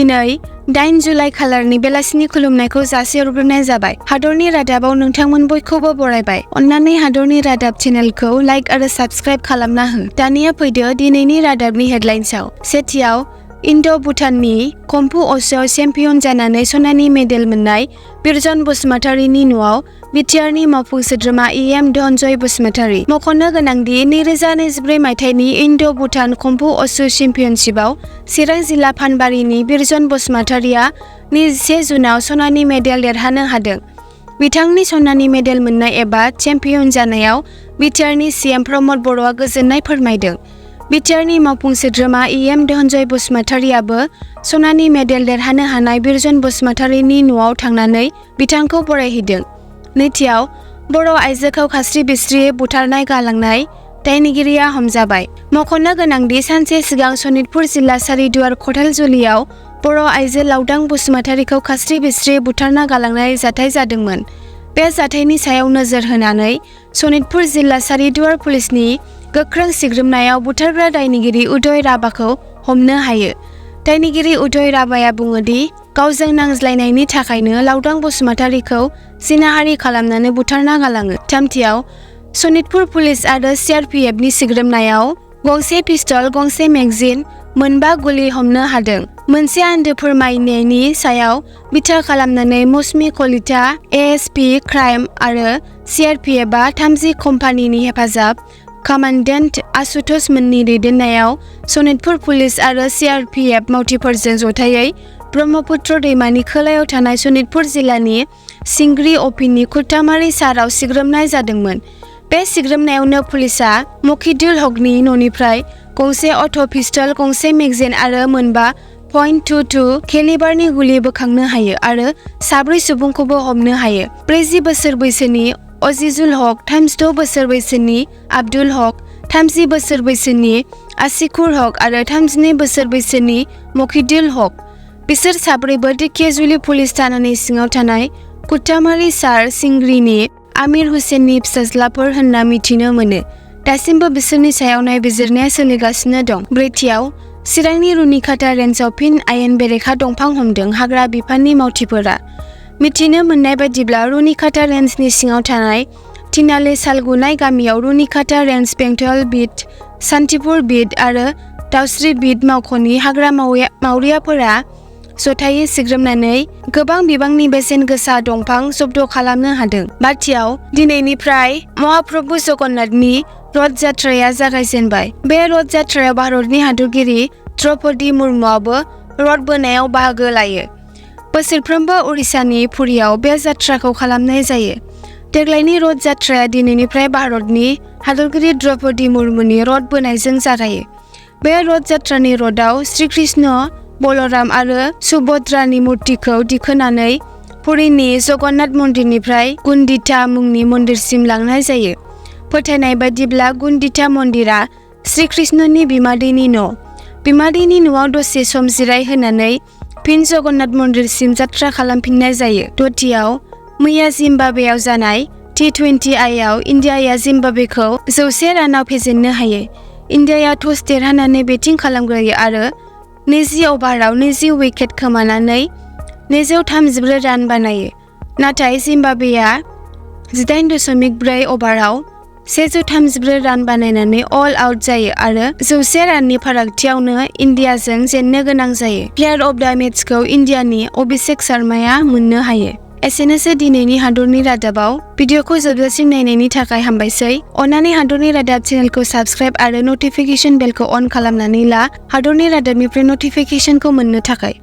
दिनै 8 जुलाइ खालारनि बेलासिनि खुलुमनायखौ जासिहरग्रोनाय जाबाय। हादरनि रादाबाव नोंथांमोन बयखौबो बरायबाय। अन्नानै हादरनि रादाब चेनेलखौ लाइक आरो साबस्क्राइब खालामना हो। दानिया फैदो दिनैनि रादाबनि हेडलाइन्सआव। सेथियाव इन्ड'-भुटाननि comphu अश'आव चेम्पियन जानानै सनानि मेडेल मोननाय बिरजन बसुमतारीनि न'आव बिटिआरनि मावफुं सोद्रोमा धन'नजय बसुमतारी। मख'नो गोनांदि 2024 मायथाइनि इन्ड'-भुटान comphu अश' चेम्पियनशिपआव चिरां जिल्ला फानबारिनि बिरजन बसुमतारीया 21 जुनाव सनानि मेडेल देरहानो हादों। बिथांनि सनानि मेडेल मोननाय एबा चेम्पियन जानायाव बिटिआरनि सीएम प्रमद बर'आ गोजोननाय फोरमायदों। बिटिआरनि मावफुं सोद्रोमा धन'नजय बसुमतारीयाबो सनानि मेडेल देरहानो हानाय बिरजन बसुमतारीनि न'आव थांनानै बिथांखौ बरायहैदों। नैथियाव बर' आइजोखौ खास्रि-बिस्रि बुथारनाय गालांनाय दायनिगिरिया हमजाबाय। मख'नो गोनांदि सानसे सिगां सनितपुर जिल्ला सारिदुवार खथालजुलियाव बर' आइजो लावदां बसुमतारीखौ खास्रि-बिस्रि बुथारना गालांनाय जाथाय जादोंमोन। बे जाथायनि सायाव नोजोर होनानै सनितपुर जिल्ला सारिदुवार पुलिसनि गोख्रों सिग्रोमनायाव बुथारग्रा दायनिगिरि उदय राबाखौ हमनो हायो। दायनिगिरि उदय राबाया बुङोदि गावजों नांज्लायनायनि थाखायनो लावदां बसुमतारीखौ जिनाहारि खालामनानै बुथारना गालाङो। थामथियाव सनितपुर पुलिस आरो सिआरपिएफनि सिग्रोमनायाव गंसे पिस्तल, गंसे मेगजिन, 4 गुलि हमनो हादों। मोनसे आन्दो फोरमायनायनि सायाव बिथा खालामनानै मौसमी कलिता, एएसपी क्राइम आरो सिआरपिएफआ 30 कम्पानिनि हेफाजाब कमान्डेन्ट आशुतोष मोननि दैदेननायाव सनितपुर पुलिस आरो सिआरपिएफ मावथिफोरजों जथायै ब्रह्मपुत्र दैमानि खोलायाव थानाय सनितपुर जिल्लानि सिंग्रि अपिनि खुरथामारि साराव सिग्रोमनाय जादोंमोन। बे सिग्रोमनायावनो पुलिसआ मख'दुल हकनि न'निफ्राय गंसे अट' पिस्तल, गंसे मेगजिन आरो 4.22 केलिबारनि गुलि बोखांनो हायो आरो 4 सुबुंखौबो हमनो हायो। 40 बोसोर बैसोनि अजीजुल हक, 36 बोसोर बैसोनि आब्दुल हक, 30 बोसोर बैसोनि आशिकुर हक आरो 32 बोसोर बैसोनि मख'दुल हक। बिसोर साब्रैबो धेकियाजुलि पुलिस थानानि सिङाव थानाय खुरथामारि सार सिंग्रिनि आमिर हुसेननि फिसाज्लाफोर होनना मिथिनो मोनो। दासिमबो बिसोरनि सायाव नायबिजिरनाया सोलिगासिनो दं। ब्रैथियाव चिरांनि रुनिखाता रेन्जआव फिन आयेन बेरेखा दंफां हमदों हाग्रा बिफाननि मावथिफोरा। मिथिनो मोननाय बायदिब्ला रुनिखाता रेन्जनि सिङाव थानाय थिनालि सालगुनाय गामियाव रुनिखाता रेन्ज बेंटल बिट, सान्तिपुर बिट आरो दाउस्रि बिट मावख'नि हाग्रा मावरियाफोरा जथायै सिग्रोमनानै गोबां बिबांनि बेसेन गोसा दंफां जब्द खालामनो हादों। बाथियाव दिनैनिफ्राय महाप्रभु जगन्नाथनि रथ जात्राया जागायजेनबाय। बे रथ जात्रायाव भारतनि हादरगिरि द्रौपदी मुर्मुआबो रथ बोनायाव बाहागो लायो। बोसोरफ्रोमबो उड़िसानि पुरीयाव बे जात्राखौ खालामनाय जायो। देग्लायनि रथ जात्राया दिनैनिफ्राय भारतनि हादरगिरि द्रौपदी मुर्मुनि रथ बोनायजों जागायो। बे रथ जात्रानि रथआव श्रीकृष्ण, बलराम आरो सुभद्रानि मुर्तिखौ दिखोनानै पुरीनि जगन्नाथ मन्दिरनिफ्राय गुन्डिता मुंनि मन्दिरसिम लांनाय जायो। फोथायनाय बायदिब्ला गुन्डिता मन्दिरा श्रीकृष्णनि बिमादैनि न'। बिमादैनि न'आव दसे सम जिरायहोनानै फिन जगन्नाथ मन्दिरसिम जात्रा खालामफिननाय जायो। दथियाव मैया जिम्बाब्वेआव जानाय T20 आव इन्डियाया जिम्बाब्वेखौ 100 रानाव फेजेननो हायो। इन्डियाया टस देरहानानै बेटिं खालामग्रोयो आरो 20 अभाराव 20 विकेट खोमानानै 234 रान बानायो। नाथाय जिम्बाब्वेआ 18.4 अभाराव 134 रान बानायनानै अल आउट जायो आरो 100 राननि फारागथियावनो इन्डियाजों जेननो गोनां जायो। प्लेयार अफ द मेचखौ इन्डियानि अभिषेक शर्माया मोननो हायो। एसेनोसै दिनैनि हादरनि रादाबाव। भिडिअखौ जोबजासिम नायनायनि थाखाय हामबायसै। अन्नानै हादरनि रादाब चेनेलखौ साबस्क्राइब आरो नटिफिकेशन बेलखौ अन खालामनानै ला हादरनि रादाबनिफ्राय नटिफिकेशनखौ मोननो थाखाय।